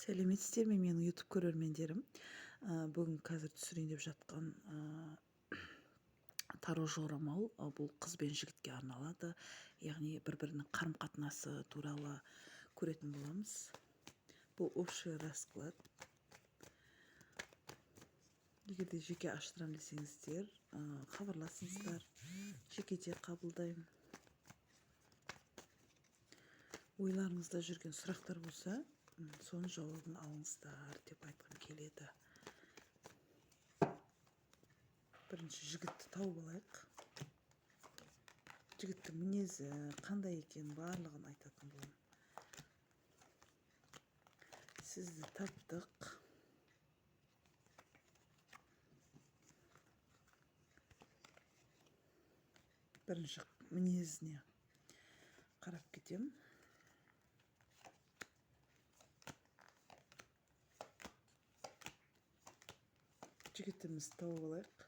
Сәлеметсіздер ме, менің YouTube көрермендерім. Бүгін қазір түсірейін деп жатқан таро жорамал, бұл қыз бен жігітке арналады. Яғни бір-бірінің қарым-қатынасы туралы көретін боламыз. Бұл общий расклад. Егер де жеке аштырам десеңіздер, хабарласыңыздар. Жеке де қабылдаймын. Ойларыңызда жүрген сұрақтар болса, соның жауабын алыңыздар деп айтқым келеді. Бірінші жігітті тауып алайық. Жігіттің мінезі қандай екенін барлығын айтатын боламын. Сізді таптық. Бірінші мінезіне қарап кетемін. Жігітімізді тауып алайық.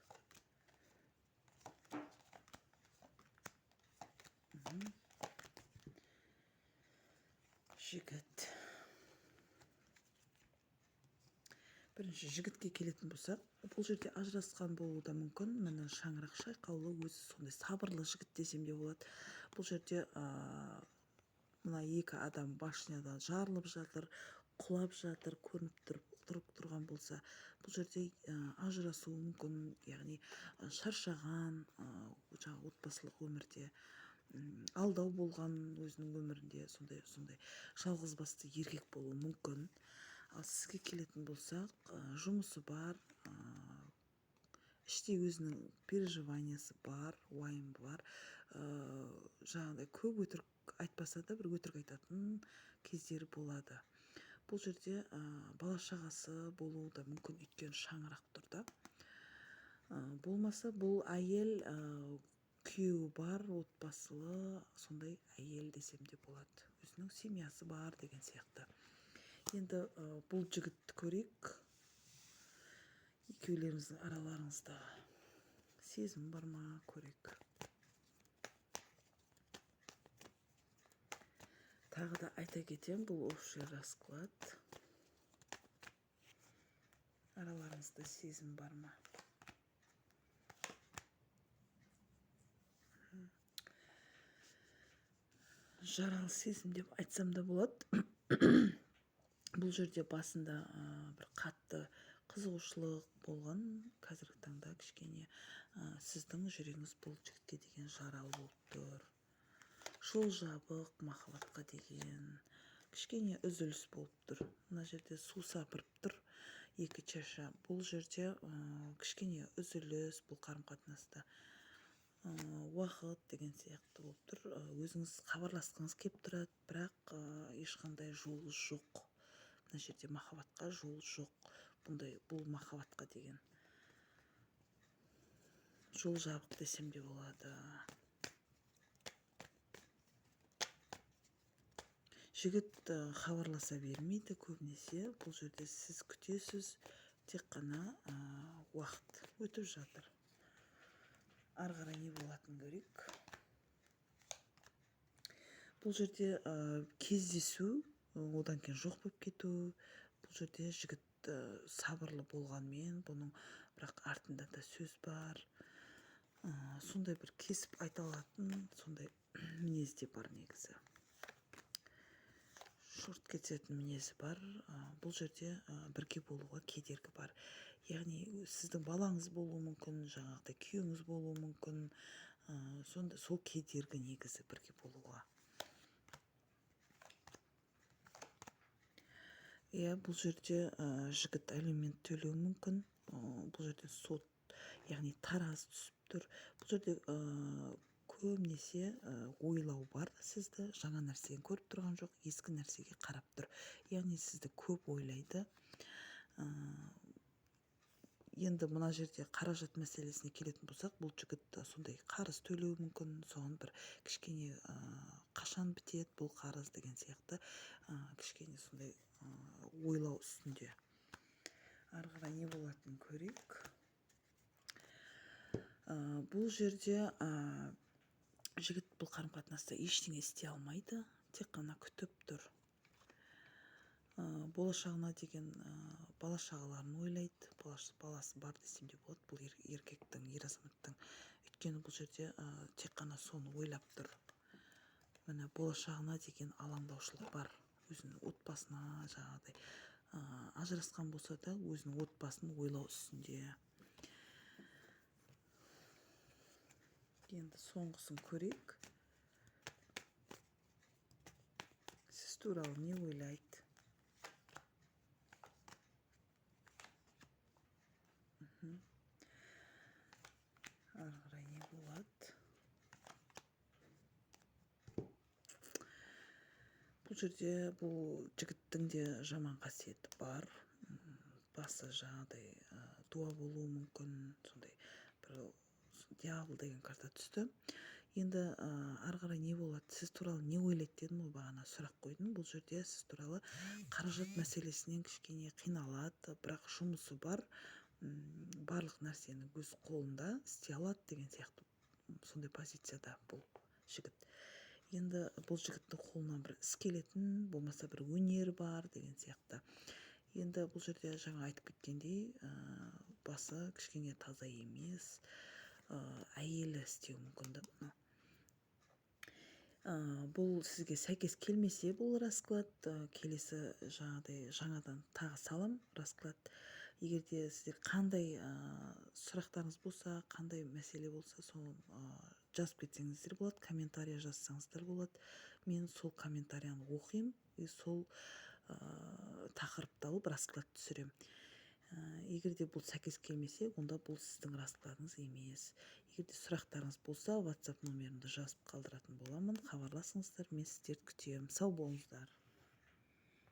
Жігіт. Бірінші жігітке келетін болсақ, бұл жерде ажырасқан болуы да мүмкін. Міне, шаңырақ шайқаулы, өзі сондай сабырлы жігіт десем де болады. Бұл жерде мына екі адам башнядан жарылып жатыр, құлап жатыр, көрініп тұрып тұрған болса, бұл жерде ажырасуы мүмкін, яғни шаршаған, жаңағы отбасылық өмірде, алдау болған өзінің өмірінде, сондай жалғыз басты еркек болуы мүмкін. Ал сізге келетін болсақ, жұмысы бар, іштей өзінің переживаниясы бар, уайымы бар, жаңағыдай көп өтірік айтпаса да бір өтірік айтатын кездері болады. Бұл жерде бала шағасы болуы да мүмкін, өйткені шаңырақ тұр да. Болмаса бұл әйел, күйеуі бар, отбасылы сондай әйел десем де болады. Өзінің семьясы бар деген сияқты. Енді бұл жігітті көрейік. Екеулеріңіздің араларыңызда сезім бар ма, көрейік. Тағы да айта кетемін, бұл общий расклад. Араларыңызда сезім бар ма? Жаралы сезім деп айтсам да болады. Бұл жерде басында бір қатты қызығушылық болған, қазіргі таңда кішкене сіздің жүрегіңіз бұл жігітке деген жаралы болып тұр. Жол жабық махаббатқа деген кішкене үзіліс болып тұр. Мына жерде су сапырып тұр екі чаша. Бұл жерде кішкене үзіліс, бұл қарым-қатынаста уақыт деген сияқты болып тұр. Өзіңіз хабарласқыңыз келіп тұрады, бірақ ешқандай жол жоқ. Мына жерде махаббатқа жол жоқ. Бұл махаббатқа деген жол жабық десем де болады. Жігіт хабарласа бермейді көбінесе. Бұл жерде сіз күтесіз, тек қана уақыт өтіп жатыр. Ары қарай не болатынын көрейік. Бұл жерде кездесу, одан кейін жоқ болып кету. Бұл жерде жігіт сабырлы болғанмен, бұның бірақ артында да сөз бар. Сондай бір кесіп айта алатын сондай мінез де бар негізі. Шорт кететін мінезі бар. Бұл жерде бірге болуға кедергі бар. Яғни сіздің балаңыз болуы мүмкін, жаңағыдай күйеуіңіз болуы мүмкін. Сонда сол кедергі негізі бірге болуға. Иә, бұл жерде жігіт алимент төлеуі мүмкін. Бұл жерде сот, яғни таразы түсіп тұр. Бұл жерде көбінесе ойлау бар сізді, жаңа нәрсені көріп тұрған жоқ, ескі нәрсеге қарап тұр. Яғни сізді көп ойлайды. Енді мына жерде қаражат мәселесіне келетін болсақ, бұл жігіт сондай қарыз төлеуі мүмкін, соған бір кішкене қашан бітеді бұл қарыз деген сияқты, кішкене сондай ойлау үстінде. Ары қарай не болатынын көрейік. Бұл жерде жігіт бұл қарым-қатынаста ештеңе істей алмайды, тек қана күтіп тұр. Болашағына деген бала шағаларын ойлайды, баласы бар десем де болады бұл еркектің, ер азаматтың. Өйткені бұл жерде тек қана соны ойлап тұр. Міне, болашағына деген алаңдаушылық бар. Өзінің отбасына жаңағыдай ажырасқан болса да өзінің отбасын ойлау үстінде. Енді соңғысын көрейік. Сіз туралы не ойлайды? Ары қарай не болады? Бұл жерде бұл жігіттің де жаман қасиеті бар. Басы жаңағыдай дуа болуы мүмкін, сондай бір дьявол деген карта түсті. Енді ары қарай не болады? Сіз туралы не ойлайды дедім ғой, бағана сұрақ қойдым. Бұл жерде сіз туралы қаражат мәселесінен кішкене қиналады, бірақ жұмысы бар, барлық нәрсені өз қолында істей алады деген сияқты сондай позицияда бұл жігіт. Енді бұл жігіттің қолынан бір іс келетін, болмаса бір өнер бар деген сияқты. Енді бұл жерде жаңа айтып кеткендей, басы кішкене таза емес, әйелі істеуі мүмкін да бұны. Бұл сізге сәйкес келмесе бұл расклад, келесі жаңағыдай жаңадан тағы салам расклад. Егер де сіздер қандай сұрақтарыңыз болса, қандай мәселе болса, соны жазып кетсеңіздер болады, комментария жазсаңыздар болады. Мен сол комментарияны оқимын и сол тақырыпты алып расклад түсіремін. Егер де бұл сәйкес келмесе, онда бұл сіздің раскладыңыз емес. Егер де сұрақтарыңыз болса, WhatsApp номерімді жазып қалдыратын боламын. Хабарласыңыздар, мен сіздерді күтемін. Сау болыңыздар.